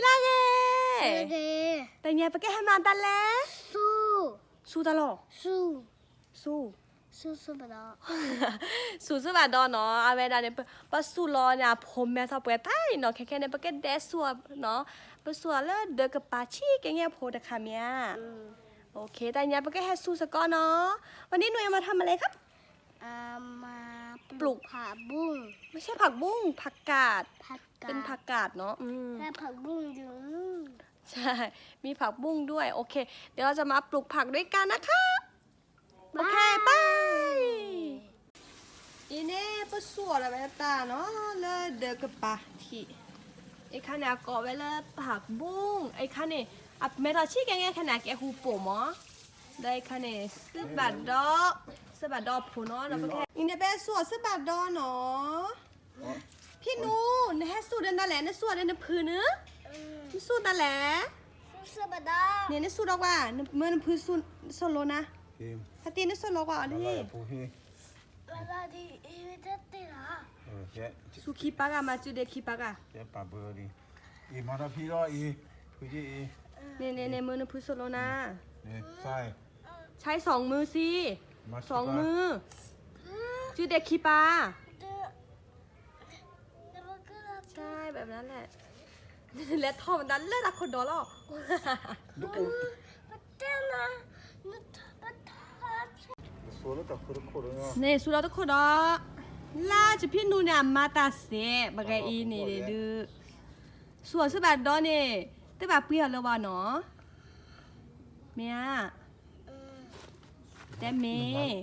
နံၤလၢဂ့ၤ, တနံၤအံၤပကဟဲမၤတၢ်လဲၣ်, စူၤတၢ်လီၤ, စူၤ, စူၤစ့ၢ်ဘၣ်ဒီးနီၤ, အဝဲဒၣ်န့ၣ် ပစူၤလီၤန့ၣ် အဖိမဲထီၣ်ပှဲၤတၢ်အံၤနီၤ, ခဲခဲန့ၣ် ပကဒဲးစူၤနီၤ, ပစူၤအီၤလၢဒၢးကပၤဆံးကဲန့ၣ်အဖိတခါမ့ၢ်ဧါ, တနံၤအံၤပကဟဲစူၤစ့ၢ်ကီးနီၤ, วันนี้หนูจะมาทำอะไรครับ, ปลูกผักบุ้ง, ไม่ใช่ผักบุ้ง ผักกาด, ผักกาด, เป็นผักกาดเนาะ, มีผักบุ้งด้วย, โอเค, เดี๋ยวเราจะมาปลูกผักด้วยกันนะคะ, โอเค, ไป, အံၤန့ၣ် ပစူၤအီၤဒီးဝဲတၢ်နီၤ လၢဒၢးကပၤထံး, အခါန့ၣ် အကိးဝဲလၢ ผักบุ้ง, အခါန့ၣ် အမဲထီၣ်ဆံးကဲန့ၣ် အခါန့ၣ် အကဲဟူပိာ်မး, ဒီးအခါန့ၣ် စ့ၢ်ဘၣ်ဒီး, စ့ၢ်ဘၣ်ဒီးဖိနီၤ, အံၤန့ၣ် ပစူၤအီၤစ့ၢ်ဘၣ်ဒီးနီၤ ဖံနူ, နဟဲစူၤဒီးနၤလဲၣ်, နစူၤအီၤဒီးနဖုနု, နစူၤနၤလဲၣ်, န့ၣ် နစူၤဒီးကွၢ်, မ့ၢ်နဖုစူၤလိနၤ, ဖါတံၢ် နစူၤလိကွၢ်အီၤဒ်, စူၤခံပၤဂၤ မၤစူၤဒဲးခံပၤဂၤ, န့ၣ်န့ၣ်န့ၣ် မ့ၢ်နဖုစူၤလိနၤ, ใช้สองมือสิ, สองมือ, စူၤဒဲးခံပၤ ใช่แบบนั้นแหละ, လဲၤထီၣ်မတၤလၢတၢ်ခိၣ်ဒီးလီၤ, န့ၣ် စူၤလီၤတခိၣ်ဒီး, လါယဖံနူန့ၣ် အမၤတၢ်စဲး ပှၤဂၤအံၤန့ၣ်ဒုး, စူၤအီၤစ့ၢ်ဘၣ်ဒီးန့ၣ် တဘၣ်ပှ့ၤအီၤလၢဝဲနီၤ, မ့ၢ်ဧါ, တဲမ့ၢ်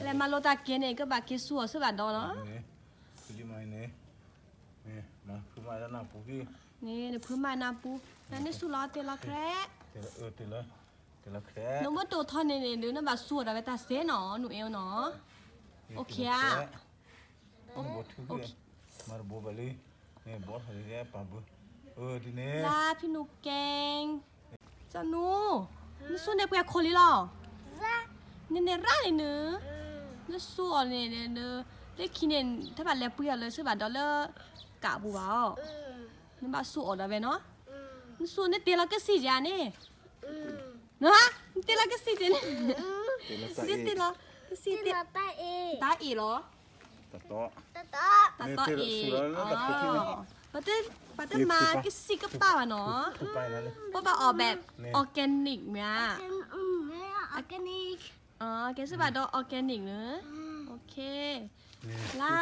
လဲၤမၤလိတၢ်ကဲန့ၣ် ကဘၣ်က့ၤစူၤအီၤစ့ၢ်ဘၣ်ဒီးလီၤ, န့ၣ် နဖုမၤနၢ်ပူၤ, နန့ၣ်စူၤလီၤတ့ၢ်လီၤချဲ, နမ့ၢ်တိာ်ထီၣ်န့ၣ်န့ၣ်ဒုး နဘၣ်စူၤအီၤဒီးဝဲတၢ်စဲးနီၤ, နအိၣ်နီၤ, အိၣ်ခ့ဧါ, မၤတဘိဘၣ်လံ, န့ၣ်ဘီထီၣ်လံ, ပာ်ဘု, လါဖံနူကဲ, ကၠီနူ, နစူၤန့ၣ်ပှဲၤခိၣ်လံလီၤ, နန့ၣ်ရၣ်န့ၣ်နုၤ, နစူၤအီၤန့ၣ်, လၢခံန့ၣ် တဘၣ်လဲၤပှ့ၤအီၤလၢစ့ၢ်ဘၣ်ဒီးလၢ ကးပူၤဘၣ်အီၤ, နဘၣ်စူၤအီၤဒီးဝဲနီၤ, နစူၤန့ၣ်တ့ၢ်လီၤကစံၣ်ကဲန့ၣ်, နတ့ၢ်လီၤကစံၣ်ကဲန့ၣ်, နတ့ၢ်လီၤကစံၣ်ကဲန့ၣ်, တၢ်အ့ၣ်လီၤ, တၢ်တီအ့ၣ်, ပတမၤကစံၣ်ကပၢ်ဘၣ်နီၤ, ပဘၣ်အီၣ်ဘၣ် organic မ့ၢ်ဧါ, ကဲစ့ၢ်ဘၣ်ဒီး organic န့ၣ်, လါ,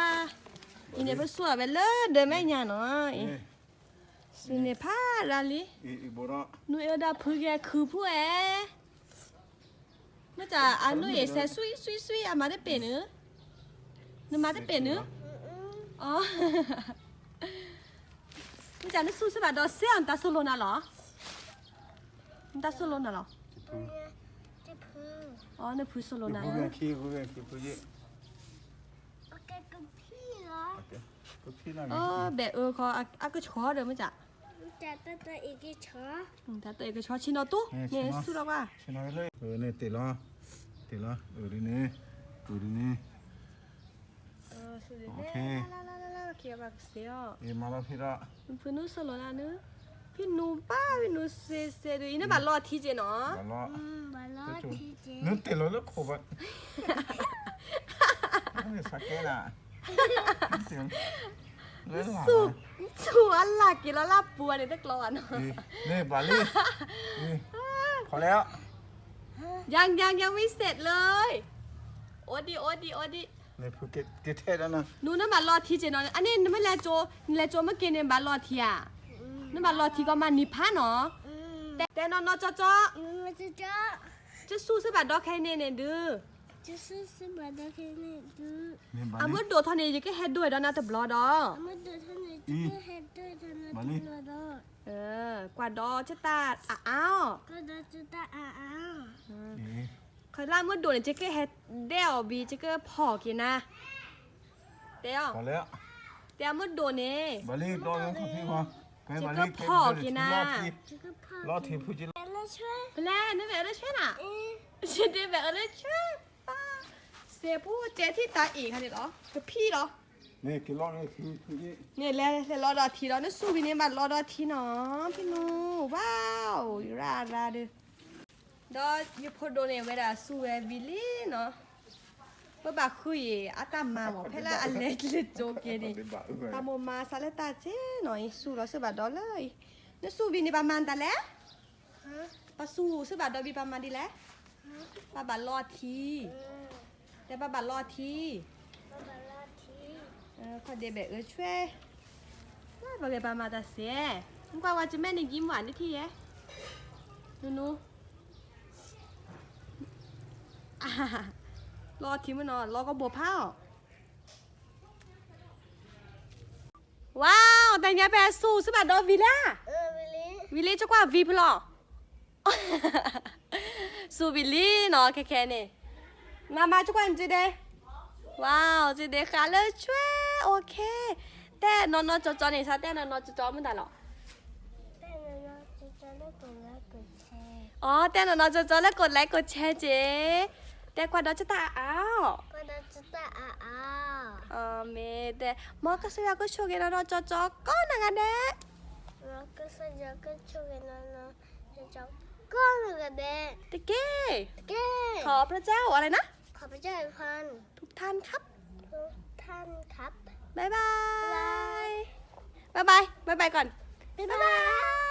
အံၤန့ၣ် ပစူၤအီၤဝဲလၢဒၢးမဲာ်ညါနီၤ, စူၤန့ၣ်ဖးဒၣ်လံ, နအဲၣ်ဒိးဖုကဲခုဖုအဲ မ့ၢ်တၢ်အနုၢ်အံၤစဲး ဆွံဆွံဆွံ အမၤတပ့ၤနုၤ, နမၤတပ့ၤနုၤ, မ့ၢ်တၢ်နစူၤစ့ၢ်ဘၣ်ဒီးစဲးအီၤ နတၢ်စူၤလိနၤလီၤ, နတၢ်စူၤလိနၤလီၤ, နဖုစူၤလိနၤ, ဘဲးအၢခီ အကဆီဒီးမ့ၢ်တၢ်, တၢ်တအံၤကဆီဆံနီၤတူၢ်, န့ၣ်စူၤလီၤကွၢ်, န့ၣ်တ့ၢ်လီၤ, တ့ၢ်လီၤ, အဒ်န့ၣ်, အဒ်န့ၣ်, မၤလီၤဖံဒီး, ဖုနူစူၤလိနၤနုၤ, ဖံနူဘၣ် ဖံနူစ့စ့ဒုး အံၤနဘၣ်လီၤထံက့ၤနီၤ, နတ့ၢ်လီၤလၢခိၣ်ဘၣ်, နစူၤအလၢ်က့ၤလီၤလၢပူၤန့ၣ် တကျီဘၣ်နီၤ, ဘၣ်လံ, พอแล้ว, ยัง ยัง ยังไม่เสร็จเลย, အိၣ်ဒံး အိၣ်ဒံး အိၣ်ဒံး, နူနဘၣ်လီၤထံက့ၤနီၤ, အန့ၣ် နမ့ၢ်လဲၤကၠိ နလဲၤကၠိမ့ၢ်က့ၤန့ၣ် ဘၣ်လီၤထံဧါ, နဘၣ်လီၤထံကီးမးနံၤဖးနီၤ, တဲနီၢ်နီၢ်ကၠီကၠီ, ကစူၤစ့ၢ်ဘၣ်ဒီးခဲအံၤန့ၣ်န့ၣ်ဒုး, အမ့ၢ်ဒိၣ်ထီၣ်န့ၣ် ယကဟဲဒိၣ်ဒီးနၤတဘျီဒီး, ကွၢ်ဒီးကတၢ်အါအါအီၤ, ခီလၢအမ့ၢ်ဒိၣ်န့ၣ် ယကဟဲဒဲးအီၤဘံၤ ယကဖီၣ်က့ၤနၤ, တဲအီၤ, တဲအမ့ၢ်ဒိၣ်န့ၣ်, ယကဖီၣ်က့ၤနၤ, ဖဲလဲၣ် နမ့ၢ်အၢလၢဆွဲနၤ, ယတဲမ့ၢ်အၢလၢဆွဲ, စဲးပူၤတဲထံၣ်တၢ်အ့ၣ်ခါန့ၣ်လီၤ, ကဖံးလီၤ, န့ၣ် က့ၤလီၤန့ၣ် ထံ ထံ န့ၣ် လဲၤ လဲၤလီၤဒီးထံဒီး နဆူၣ်ဝံၤန့ၣ် ဘၣ်လီၤဒီးထံနီၤ ဖံနူၤ ဝါအိၣ် ယရၣ်ရၣ်ဒီး ဒီးယဖိဒိၣ်န့ၣ် ဝဲဒၣ်ဆူၣ်ဝဲဝံၤလံနီၤ ပဘၣ်ဃုအံၤ အတၢ်မၤမး ဖဲလၢအလဲၤလဲၤကၠိက့ၤန့ၣ် တၢ်မိၢ်မၤစးလၢတၢ်စ့နီၤ အံၤဆူၣ်လီၤစ့ၢ်ဘၣ်ဒီးလၢအံၤ နဆူၣ်ဝံၤန့ၣ် ဘၣ်မၤတၢ်လဲၣ် ပှၤဆူၣ်စ့ၢ်ဘၣ်ဒီးဝံၤ ဘၣ်မၤဒ်လဲၣ် ဘၣ်ဘၣ်လီၤထံ တဲဘၣ်ဘၣ်လီၤထံ ခီၣ်ဒ့ဘဲၣ်အၢဆွဲ ပှၤဂဲၤပှၤမၤတၢ်စဲး မ့ၢ်ကွၢ်ဝဲကမဲာ်န့ၣ် ကံမွၢ်န့ၣ်ထံၣ်ယဲ နူနူ လီၤထံမ့ၢ်နီၤ လီၤကဘိၣ်ဖးအီၤ ဝါ တၢ်ညါဖဲဆူၣ်စ့ၢ်ဘၣ်ဒီးဝံၤလၢ ဝံၤလံ ဆိကွၢ်ဝံၤဖဲလီၤ ဆူၣ်ဝံၤလံနီၤ ခဲခဲန့ၣ် မၤမၤဆိကွၢ်န့ၣ်ဒဲး ဝါ စ့ဒဲးဃးလၢဆွဲ အိၣ်ခဲ တဲနီၢ်နီၢ်ကၠီကၠီန့ၣ် စးတဲနီၢ်နီၢ်ကၠီကၠီမ့ၢ်တၢ်လီၤ အီ တဲနီၢ်နီၢ်ကၠီကၠီလၢကိးလဲကိးဆဲး တဲကွၢ်ဒီးကတၢၢ်အါအါ မ့ၢ်တဲ မ်ကစၢ်ယွၤကဆိၣ်ဂ့ၤနီၢ်နီၢ်ကၠီကၠီကိးနီၢ်ဂၤဒဲး ကိးနီၢ်ဂၤဒဲး တက့ၢ် ขอพระเจ้าอะไรนะ ขอพระเจ้าอวยพร ทุกท่านครับ ทุกท่านครับ บ๊ายบาย บ๊ายบาย บ๊ายบายก่อน บ๊ายบาย